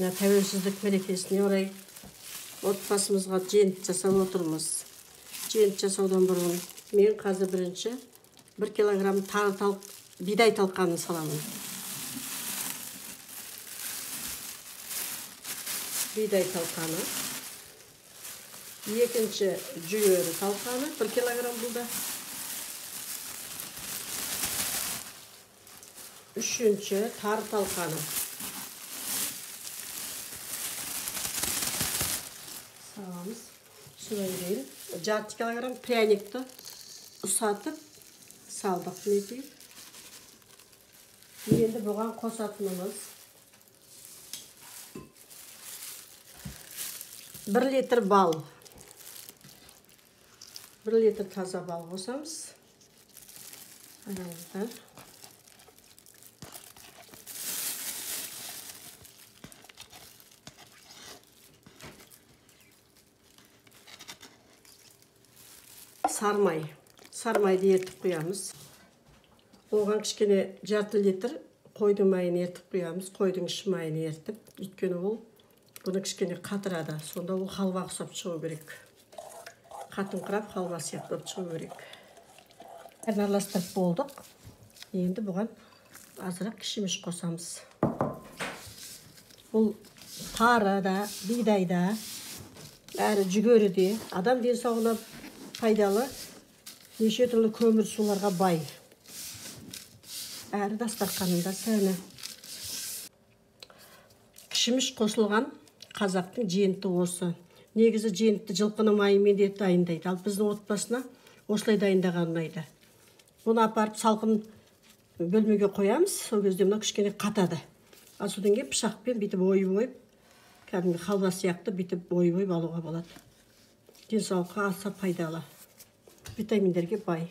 Тәуелсіздік мерекесіне орай отбасымызға жент жасап отырмыз. Жент жасаудан бұрын мен қазір бірінші 1 килограмм тары бидай талқанын саламын. Бидай талқаны. Екінші жүгері талқаны 1 килограмм бұл да. Үшінші тары талқаны. Саламыз. Содан кейін 0,5 килограмм пряникті ұсатып салдық мінекей. Енді бұған қосатынымыз 1 литр бал. 1 литр таза бал қосамыз. Қараңыздар. Сармай. Сармайды ертіп құямыз. Оған кішкене 0,5 литр қойдың майын ертіп құямыз. Қойдың іш майын ертіп, өйткені ол бұны кішкене қатырады. Сонда ол халва ұқсап шығу керек. Қатыңқырап халва сияқты болып шығу керек. Араластырып болдық. Енді бұған азырақ кішіміш қосамыз. Бұл тары да, бидай да, әрі жүгері де адам денсаулығына пайдалы, неше түрлі көмір суларға бай. Әрі дастарханында сәні. Кішіміш қосылған қазақтың жентті осы. Негізі жентті жылқының майымен де дайындайды. Ал біздің отбасына осылай дайындаған ұнайды. Бұны апарып салқын бөлмеге қоямыз. Сол кезде мына кішкене қатады. Ал содан кейін пышақпен бүйтіп ойып-ойып, кәдімгі халва сияқты бүйтіп ойып-ойып алуға болады. Денсаулыққа аса пайдалы, витаминдерге бай.